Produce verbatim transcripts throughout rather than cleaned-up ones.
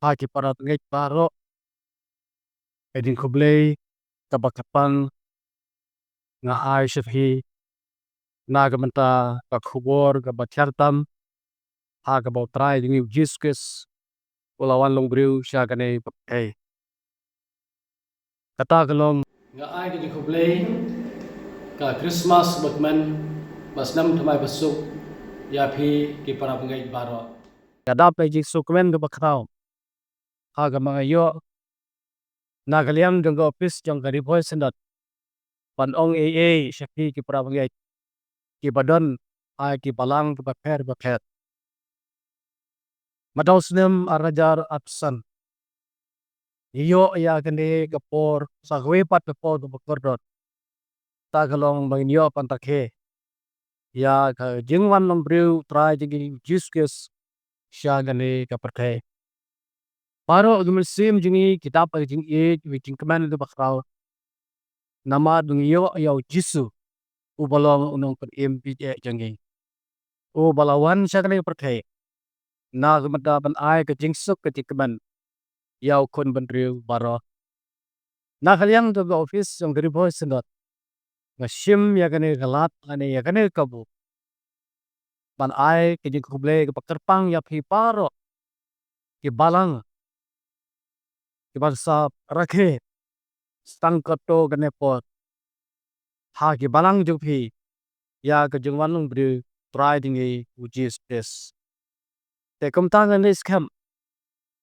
Ha ki para bangeit baroh, ka jingkhublei kaba kyrpang nga ai sha phi na ka bynta ka khubor kaba thiang tam ha kaba U Trai jong ngi U Jisu Khrist u la wan long briew sha kane ka pyrthei. Kata ka long, nga ai ka jingkhublei ka Christmas bakmen, ba snem thymmai ba suk ïa phi ki para bangeit baroh. Nga dap ka jingsngewkmen kaba khraw ha kaba nga ïoh na ka liang jong ka ophis jong ka Ri Bhoi Synod ban ong ei ei sha phi ki para bangeit kiba don ha ki balang kiba pher ba pher. Mynta u snem ar hajar arphew san ngi ïoh ïa kane ka por sa kawei pat ka por kaba kordor. Ta ka long ba ngin ïoh ban rakhe ïa ka jingwan long briew U Trai jong ngi U Jisu Khrist sha kane ka pyrthei. Baroh ki mynsiem jong ngi ki dap ha ka jingïeit, ka jingkmen kaba khraw. Namar ba ngi ïoh ïa U Jisu uba long u nongpynim ïeit jong ngi, uba la wan sha kane ka pyrthei na ka bynta ban ai ka jingsuk ka jingkmen ïa u khun bynriew baroh. Na ka liang jong ka ophis jong ka Ri Bhoi Synod nga shim ïa kane ka lad lane ïa kane ka kabu ban ai ka jingkhublei kaba kyrpang ïa phi baroh ki balang kiba sa rakhe tang katto katne por ha ki balang jong phi ïa ka jingwan long briew U Trai jong ngi U Jisu Khrist. Te kumta ngan ïa skhem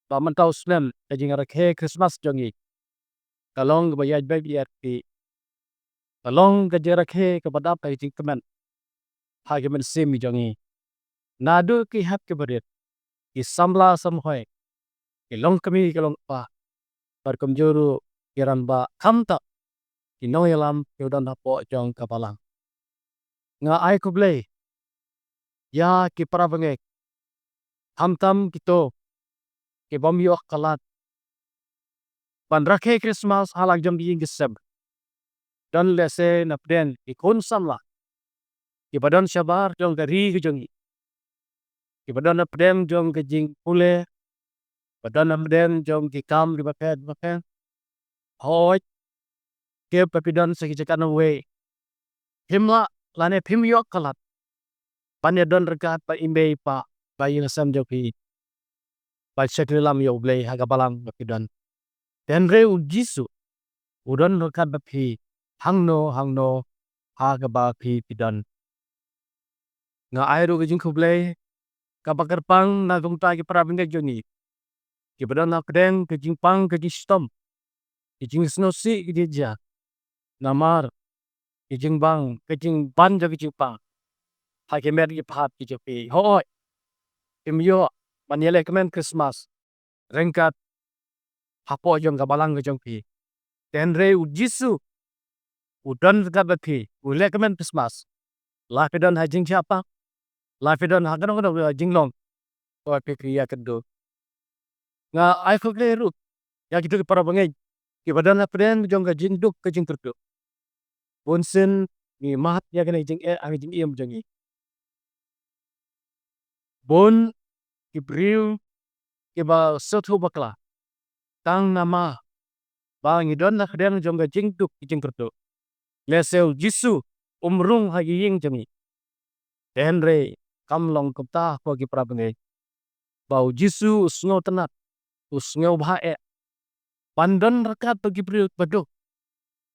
ba mynta u snem ka jingrakhe Christmas jong ngi ka long kaba ïaid beit ïaid kti, ka long ka jingrakhe kaba dap ka jingkmen ha ki mynsiem jong ngi. Naduh ki hep ki barit, ki samla samhoi, ki longkmie ki longkpa, bad kumjuh ruh ki rangbah, khamtam ki nongïalam kiba don hapoh jong ka balang. Nga ai khublei ïa ki para bangeit, khamtam kito kibym ïoh ka lad ban rakhe Christmas ha la ka jong ka ïing ka sem. Don lehse na pdeng ki khun samla kiba don shabar jong ka ri ka jong ngi, kiba don na pdeng jong ka jingpule, ba don na pdeng jong ki kam kiba pher ba pher. Hooid, tip ba phi don sa ki jaka nongwei, phim lah lane phim ïoh ka lad ban ïa don ryngkat bad i mei i pa bad ïing i sem jong phi, ban shakri lam ïa U Blei ha ka balang ba phi don. Hynrei U Jisu u don ryngkat bad phi hangno hangno ha kaba phi phi don. Nga ai ruh ka jingkhublei kaba kyrpang na ka bynta ki para bangeit jong ngi kiba don ha pdeng ka jingpang ka jingshitom, ka jingsngewsih ka jingjia, namar ka jingbang, ka jingban jong ka jingpang ha ki met ki phad ki jong phi. Hooid, phim ïoh ban ïalehkmen Christmas ryngkat hapoh jong ka balang ka jong phi. Hynrei U Jisu u don ryngkat bad phi, u lehkmen Christmas. La phi don ha jingjia pang, la phi don ha kano kano ka jinglong, to phi phi ïakynduh. Nga ai khublei ruh ïa kito ki para bangeit kiba don ha pdeng jong ka jingduk ka jingkyrduh. Bunsien ngi mad ïa kane ka jingeh ha ka jingim jong ngi. Bun ki briew kiba sngewthuh bakla tang namar ba ngi don ha pdeng jong ka jingduk ka jingkyrduh. Lehse U Jisu um rung ha ki ïing jong ngi. Hynrei kam long kumta ko ki para bangeit, ba U Jisu u sngewtynnat, u sngewbha eh ban don ryngkat bad ki briew ba duk,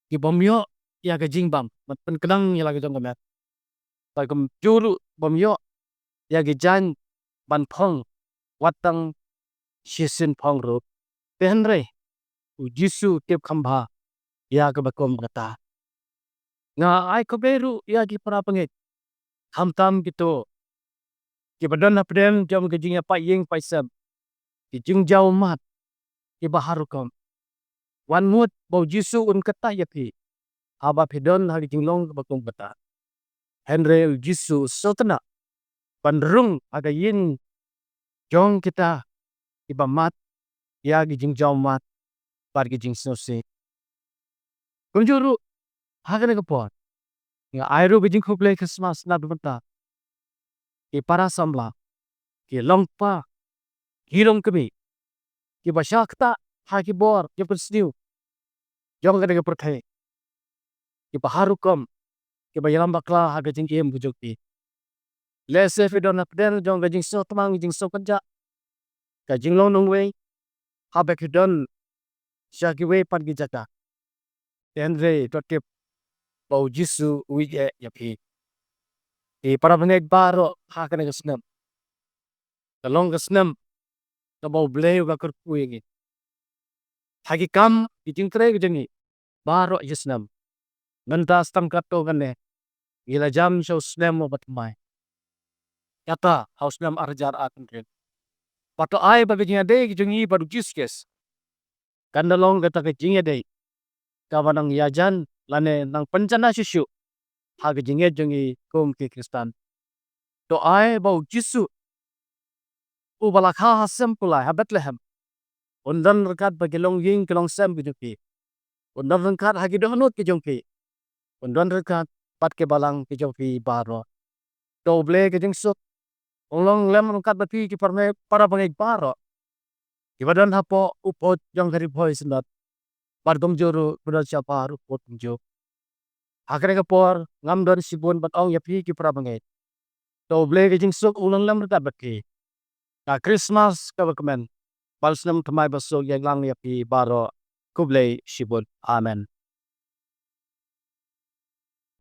kibym ïoh ïa ka jingbam ban pynkhnang ïa la ka jong ka met, bad kumjuh ruh bym ïoh ïa ki jaiñ ban phong, wat tang shisien phong ruh. Hynrei U Jisu u tip kham bha ïa kaba kum kata. Nga ai khublei ruh ïa ki para bangeit, khamtam kito kiba don ha pdeng jong ka jingïapait ïing pait sem, ki jingjaw ummat kiba har rukom. Wan mut ba U Jisu un kyrteng ïa phi haba phi don ha ka jinglong kaba kum kata. Hynrei U Jisu u sngewtynnat ban rung ha ka ïing jong kita kiba mad ïa ki jingjaw ummat bad ki jingsngewsih. Kumjuh ruh ha kane ka por nga ai ruh ka jingkhublei Christmas na ka bynta ki para samla, ki longpa, ki longkmie, kiba shah ktah ha ki bor ki pynsniew jong kane ka pyrthei, kiba har rukom, kiba ïalam bakla ha ka jingim ka jong ki. Lehse phi don hapdeng jong ka jingsngewthuh, jingsngewkynjah, ka jinglong nongwei, haba phi don sha kiwei pat ki jaka. Hynrei to tip ba U Jisu u ïeit ïa phi. Ki para bangeit baroh, ha kane ka snem ka long ka snem kaba U Blei u la kyrkhu ïa ngi ha ki kam, ki jingtrei ki jong ngi baroh shi snem. Mynta sdang katto katne ngi la jan sha u snem uba thymmai, kata ha u snem ar hajar arphew hynriew. Bad to ai ba ka jingïadei ka jong ngi bad U Jisu Khrist kan da long kata ka jingïadei kaba nang ïajan lane nang pynjanai shuh shuh ha ka jingngeit jong ngi kum ki Khristan. To ai ba U Jisu uba la kha ha sem kulai ha Bethlehem un don ryngkat bad ki longïing ki longsem ki jong phi, un don ryngkat ha ki dohnud ki jong phi, un don ryngkat bad ki balang ki jong phi baroh. To U Blei ka jingsuk un long lem ryngkat bad phi ki para, para bangeit baroh kiba don hapoh u pud jong ka Ri Bhoi Synod, bad kumjuh ruh kiba don shabar u pud kumjuh. Ha kane ka por ngam don shibun ban ong ïa phi ki para bangeit. To U Blei ka jingsuk un long lem ryngkat bad phi. Ka Christmas kaba kmen, ban snem thymmai ba suk ïalang ïa phi baroh. Khublei shibun. Amen.